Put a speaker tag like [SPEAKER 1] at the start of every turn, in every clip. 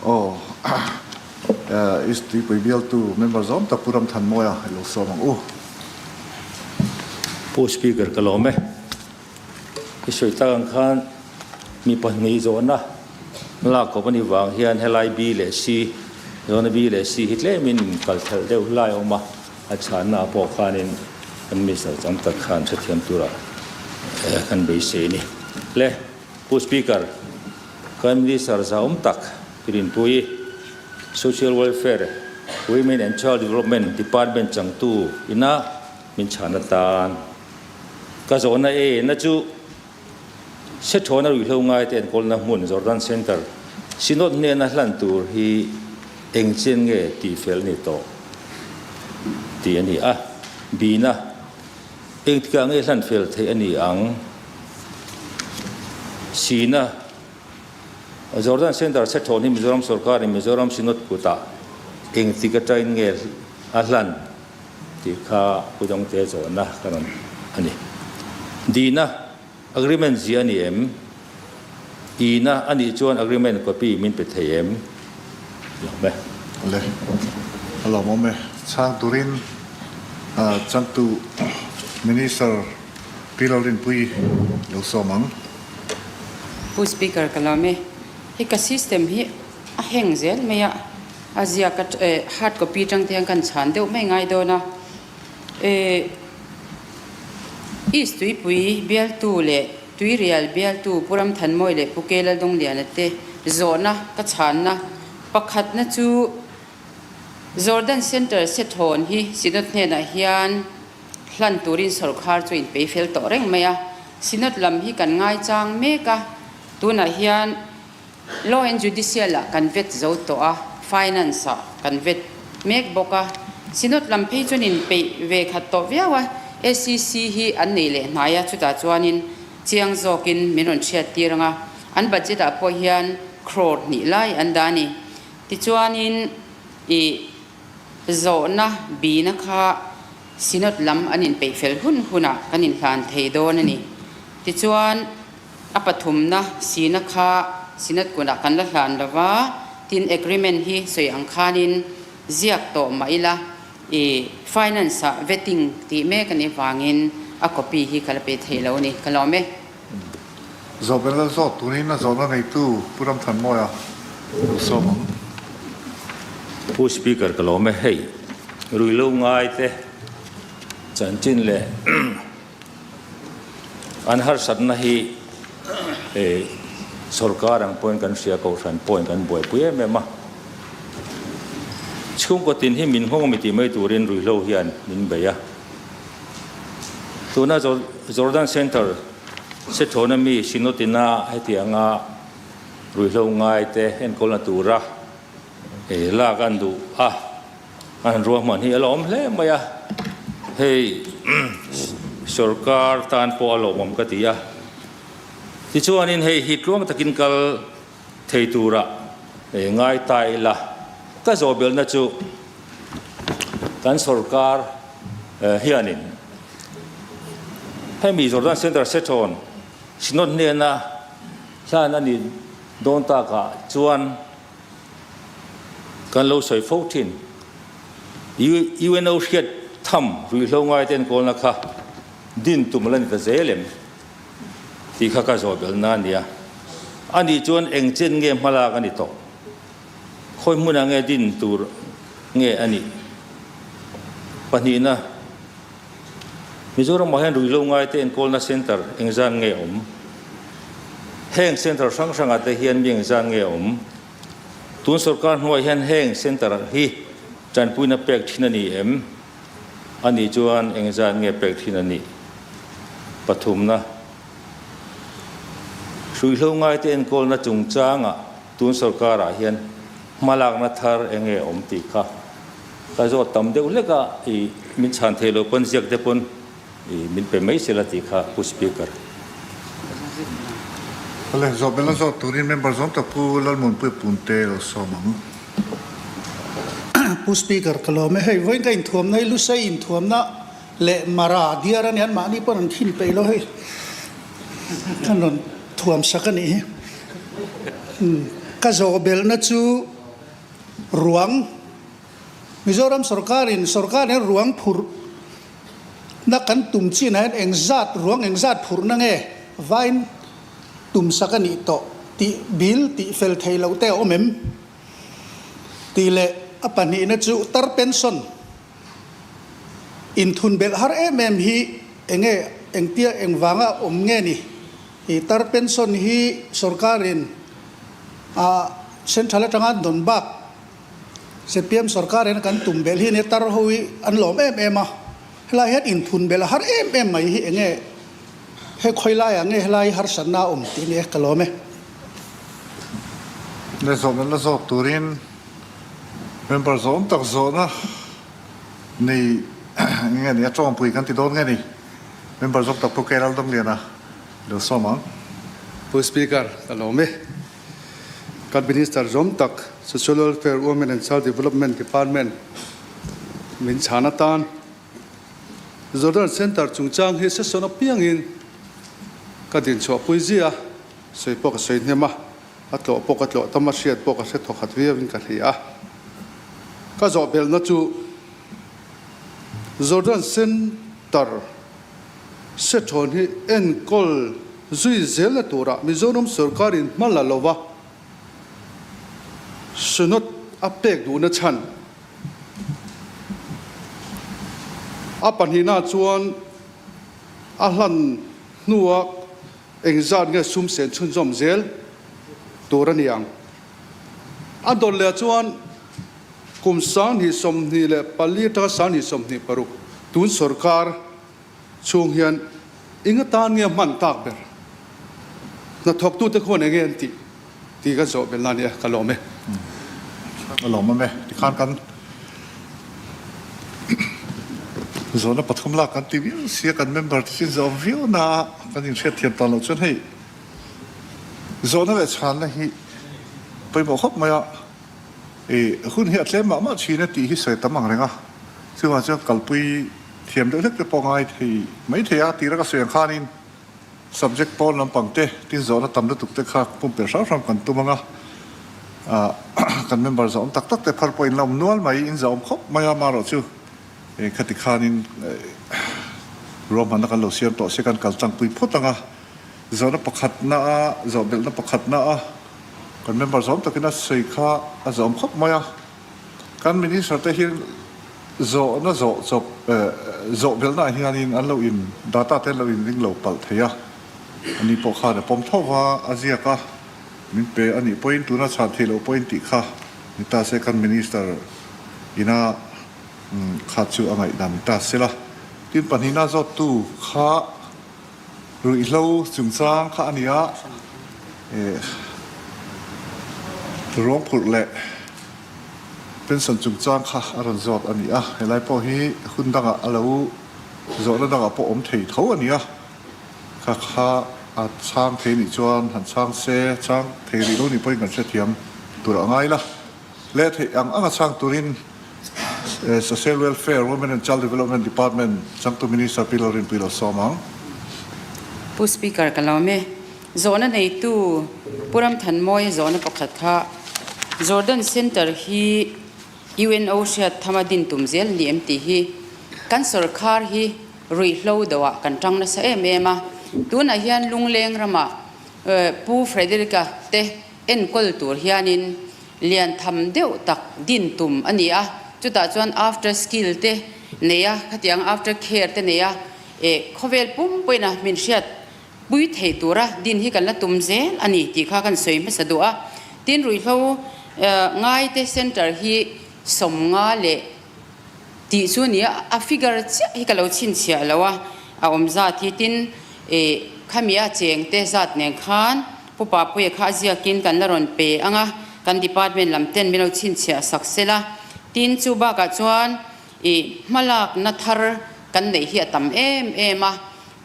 [SPEAKER 1] Aw East Tuipui bialtu member zawm tak Pu Ramthanmawia i lo sawm ang u.
[SPEAKER 2] Pu Speaker ka lawm e. I sawi tak ang khan mi pahnih zawhna lak kawp a nih vang hian helai B leh C zawhna B leh C hi tlemin kal thelh deuh hlai a awm a, a chhanna ah pawh khanin kan minister tam tak khan hrethiam tura kan beisei a ni. Le Pu Speaker, kan minister zahawm tak Rinpuii, Social Welfare, Women and Child Development Department changtu ina min chhan atan Ka zawhna e na chu Sethawna ruihhlo ngai te enkawlna hmun Jordan Centre Synod hnena hlan tur hi eng chen nge tih fel ni tawh tih a ni a. Bina engtikah nge hlan fel theih a ni ang? Sina Jordan Centre Sethawn hi Mizoram sawrkarin Mizoram Synod kutah engtik atangin nge a hlan? Tih kha Pu Dawngte zawhna ka rawn a ni. Dihna agreement ziah a ni em? Ihna a nih chuan agreement copy min pe thei em? Lawm e.
[SPEAKER 1] Le, a lawmawm e. Chhang turin changtu Minister Pi Lalrinpuii lo sawm ang.
[SPEAKER 3] Pu Speaker ka lawm e. Hei ka system hi a heng zel mai a. A ziak a eh hard copy tang te hian kan chhan deuh mai ngai dawn a. Eh East Tuipui bialtu leh Tuirial bialtu Pu Ramthanmawi leh Pu Ke Laldawng-liana te zawhna ka chhanna pakhatna chu Jordan Centre Sethawn hi Synod hnenah hian hlan turin sawrkhar chu inpei fel tawh reng mai a. Synod lam hi kan ngaichang mek a, tunah hian Law and Judicial ah kan vet zo tawh a, Finance ah kan vet mek bawk a, Synod lam phei chuan in peih ve khat tawh viau a, SEC hi an nei leh hnai a, chutah chuanin chiang zawkin min rawn hriat tir ang a, an budget ah pawh hian crore hnih lai an dah a ni. Tichuanin ih zawhna bina kha Synod lam an inpeih fel hun hunah kan inhlan thei dawn a ni. Tichuan. A pathumna sina kha Synod kunah kan la hlan lo va, tin agreement hi sawi ang khanin ziak tawh mah ila i finance ah vetting tih mek a nih vangin a copy hi ka la pe thei lo a ni. Ka lawm e.
[SPEAKER 1] Zawhbel lal zawt turin a zawhna neitu Pu Ramthanmawia lo sawm ang.
[SPEAKER 2] Pu Speaker ka lawm e. Hei ruihlo ngai te chanchin leh An harsatna hi sorkar ang pawhin kan hria, kohhran pawhin kan buaipui em em a. Chhungkaw tin hi min nghawng mi tih mai turin ruihhlo hian min bei a. Tuna Jordan Centre Sethawna mi Synod-ina hetianga ruihhlo ngaite enkawlna tura lak an duh a. An ruahman hi a lawm hle mai a, hei sorkar tan pawh a lawmawm ka ti a. Tichuanin hei hi tluang takin kal thei tura ngai ta ila, ka zawhbelna chu kan sorkar hianin hemi Jordan Centre Sethon Synod hnena hlan a nih dawn takah chuan Kan lo sawi fo thin. UNO hriat tham ruihhlo ngai te enkawlna kha din tum la ni ta zel em tih kha ka zawh belh na a nia. A nih chuan eng chen nge hmalak a ni tawh? Khawi hmunah nge din tur nge a nih? Pahnihna, Mizoramah hian ruihhlo ngai te enkawlna centre engzan nge awm? Heng centre hrang hrangah te hian mi engzan nge awm? Tun sorkar hnuaiah hian heng centre hi tanpuina pek thin a ni em? A nih chuan engzan nge pek thin a nih? Pathumna, Hruihhlo ngaite enkawlna chungchangah tun sorkarah hian hmalakna thar enge awm tih kha ka zawt tam deuh hlek a, i min chhan thei lo pawn ziak te pawn i min pe mai sela tih kha Pu Speaker.
[SPEAKER 1] Awle, zawh bel a zawt turin member zawng tak Pu Lalmunpuia Punte lo sawm ang.
[SPEAKER 4] Pu Speaker ka lawm e, hei vawiin ka inthuamna hi Lusei inthuamna leh Mara diar a nia, mahni pawn an khin peih lo hei kan rawn thuam sak a nih hi. Ka zawh belhna chu. Ruang, Mizoram sorkarin sorkarin ruang phurh na kan tum chinah hian engzat ruang engzat phurhna nge vain tum sak a nih tawh tih bill tih fel thei loh te a awm em? Tih leh a pahnihna chu tar pension inthun belh har em em hi enge engtia engvanga awm nge ni? I tar pension hi sorkarin a central atanga an dawn bak zpm sorkarin a kan tum belh hi nia tar ho hi an lawm em em a, helai hian inthun belh a har em em mai hi enge he khawi laiah nge helai hi harsatna a awm tih nia ka lawm e.
[SPEAKER 1] Le zawhna la zawk turin member zawm tak zawhna nei nge ni a tawngpui kan ti dawn nge ni member zawk tak Pu Keral Dawngliana lo sawm ang.
[SPEAKER 5] Pu Speaker, ka lawm e. Kan Minister zawm tak Social Welfare, Women and Child Development Department min chhan atan Jordan Centre chungchang hi session apiangin ka dinchhuahpui zia sawi pawh ka sawi hnem a, a tlawh pawh ka tlawh tam a, hriat pawh ka hre thawkhat viauin ka hria a. Ka zawhbelhna chu Jordan Centre Sethawn hi enkawl zui zelna turah Mizoram sorkarin hma la lova Synod a pek duhna chhan a pahnihna chuan a hlan hnua engzat nge sum sen chhunzawm zel tur a ni ang. A dawt leh chuan kum 2024 atanga 2026 tun sorkar chhung hian eng atan nge hman tak ber? Hnathawktute khuan enge an tih tih ka zawh belh na nia, ka lawm e.
[SPEAKER 1] Ka lawm awm e. Tikhan kan zawhna pathum lak kan ti viau sia, kan member te chu inzawm viau na kan inhriatthiam tan loh chuan hei zawhna leh chhanna hi pawimawh khawp mai a, i hun hi a tlem mah mah thin a tih hi sawi tam ang reng a, chuvang chuan kalpui Thiam deuh hlek te pawh ngai thei mai thei a, tira ka sawi ang khanin subject pawn lampang te tin zawhna tam lutuk te kha pumpelh hrang hrang kan tum ang a, ah kan member zawhawm tak tak te phar pawh in la awm nual mai, in zawhawm khawp mai a, marawh chu khati khanin ruahmanna kan lo siam tawh se kan kal tlangpui phawt ang a, zawhna pakhatna a zawhbelhna pakhatna a kan member zawhawm takin a sawi kha a zawhawm khawp mai a. Kan Minister te hi zawhna zawh chawp zawh belhna ah hianin an lo in data te an lo in ring lo palh thei a, ani pawh khan a pawm tho va, a ziak a, min pe a nih pawhin tuna chhan theih loh pawhin tih kha ni ta se kan Minister ina kha chu a ngaihdan ni ta se la. Tin pahnihna zawttu kha Ruihhlo chungchang kha a ni a, ruang phurh leh pension chungchang kha a rawn zawt a ni a, helai pawh hi hun dangah a lo zawhna dangah pawh awm thei tho a ni a, kha kha a chhang thei nih chuan han chhang se, chhang thei rih lo nih pawhin kan hrethiam tur a ngai la. Leh theih ang anga chhang turin Social Welfare, Women and Child Development Department changtu Minister Pi Lalrinpuii lo sawm ang.
[SPEAKER 3] Pu Speaker ka lawm e. Zawhna neitu Pu Ramthanmawia zawhna pakhat kha Jordan Centre hi UNO hriat thama din tum zel a ni em tih hi kan sawrkhar hi ruihhlo deuhah kan tang nasa em em a. Tunah hian Lungleng ramah Pu Frederick-a te enkawl tur hianin lian tham deuh tak din tum a ni a, chutah chuan after skill te nei a, khatiang after care te nei a, eh khawvel pum pawhin a min hriat pui thei tura din hi kan la tum zel a ni tih kha kan sawi hmasa duh a. Tin, ruihhlo ngaite centre hi 50 leh Tih chu a ni a, a figure chiah hi ka lo chhinchhiah lo a, a awm zat hi tin ih khami a cheng te zat nen khan Pu Papuia kha a ziakin kan la rawn pe ang a, kan department lam ten min lo chhinchhiah sak sel a, tin chu bakah chuan ih hmalakna thar kan neih hi a tam em em a,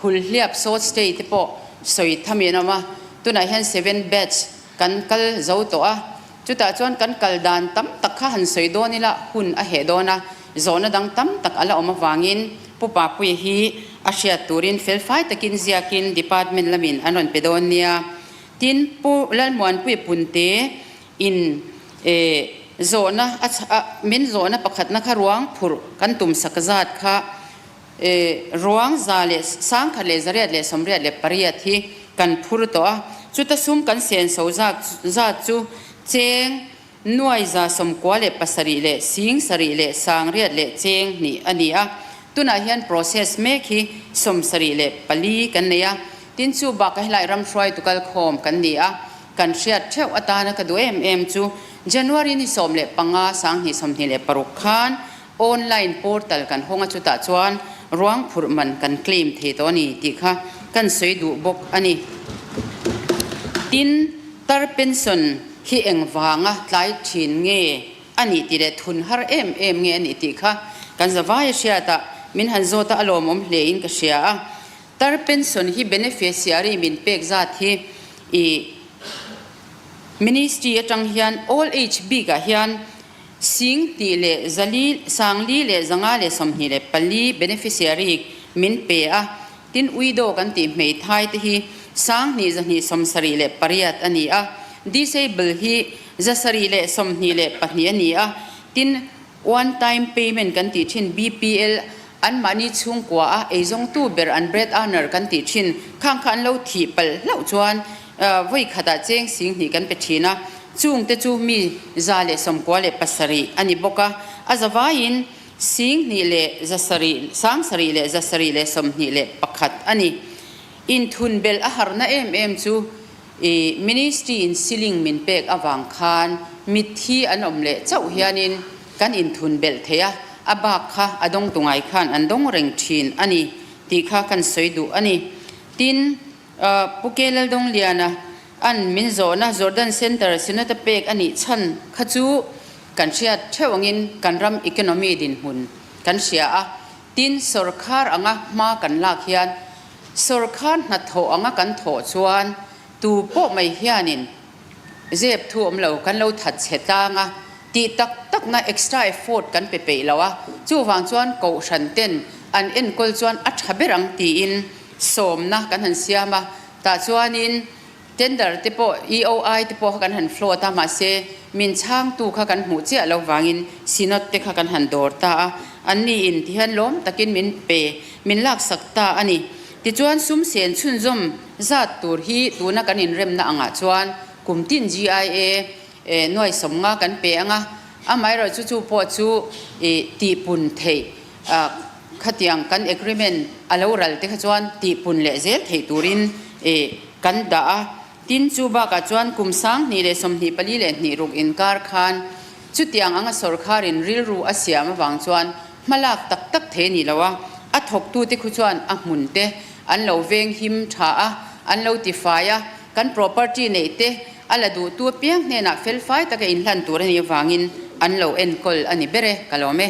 [SPEAKER 3] Hulhliap short stay te pawh sawi tham in awm a, tunah hian seven batch kan kal zo tawh a. Chutah chuan kan kal dan tam tak kha han sawi dawn ila hun a heh dawn a, zawhna dang tam tak a la awm avangin Pu Papuia hi a hriat turin felfai takin ziakin department lamin an rawn pe dawn nia. Tin, Pu Lalmuanpuia Punte in eh. Zawhna a min zawhna pakhatna kha ruang phurh kan tum sak zat kha ruang 1888 hi kan phur tawh a, chuta sum kan senso zat zat chu cheng nuai 97 leh 70 leh 800 leh cheng hnih a ni a. Tunah hian process mek hi 74 kan nei a, tin chu bakah helai ram hruaitu kalkhawm kan ni a. Kan hriat theuh atana ka duh em em chu January ni 15 2026 khan online portal kan hawng a chutah chuan ruang phurh man kan claim thei tawh a ni tih kha kan sawi duh bawk a ni. Tin, tar pension hi engvanga tlai thin nge a nih tih leh thun har em em nge a nih tih kha kan zavai a hriat a, min han zawt a a lawmawm hle in ka hria a. Tar pension hi beneficiary min pek zat hi i Ministry atang hian old age bik ah hian sing tih leh zali sangli leh zanga leh 24 beneficiary min pe a, tin widow kan tih hmeithai te hi 12 278 a ni a, disable hi 722 a ni a, tin One time payment kan tih thin BPL an mahni chhungkua a eizawngtu ber an bread earner kan tih thin khang kha an lo thih palh hlauh chuan vawi khatah cheng 2000 kan pe thin a, chungte chu mi 197 a ni bawk a, a zavaiin 2000 leh 700 700 leh 721 a ni. Inthun belh a harna em em chu I ministry in ceiling min pek avang khan mitthi an awm leh chauh hianin kan inthun belh thei a, a bak kha a dawngtu ngai khan an dawng reng thin a ni tih kha kan sawi duh a ni. Tin, Pu K. Laldawngliana an min zawhna Jordan Centre Synod a pek a nih chhan kha chu kan hriat theuh angin kan ram economy dinhmun kan hria a, tin sawrkhar anga hma kan lak hian Sawrkhar hnathawh anga kan thawh chuan tu pawh mai hianin zep thu awm lo kan lo that chhe tlang a, tih tak takna extra effort kan pe peih lo a, chuvang chuan kohhran ten an enkawl chuan a tha ber ang tiin sawmna kan han siam a, tah chuanin Tender te pawh EOI te pawh kha kan han float a, mahse min chhangtu kha kan hmuh chiah lo vangin Synod te kha kan han dawr ta a, anni in tihian lawm takin min pe, min laksak ta a ni. Tichuan sum sen chhunzawm zat tur hi tuna kan inremna angah chuan kum tin GIA nuai 50 kan pe ang a, amaherawhchu chu chu pawh chu tihpun theih Khatiang kan agreement a lo ral te kha chuan tihpun leh zel theih turin kan dah a. Tin, chu bakah chuan kum 2024 leh hnih ruk inkar khan chutiang anga sawrkharin rilru a siam avang chuan hmalak tak tak thei a ni lo a, a thawktute khu chuan a hmun te an lo veng him tha a, an lo tifai a, kan property neih te a la duhtu apiang hnenah felfai taka inhlan tur a nih avangin an lo enkawl a ni ber e, ka lawm e.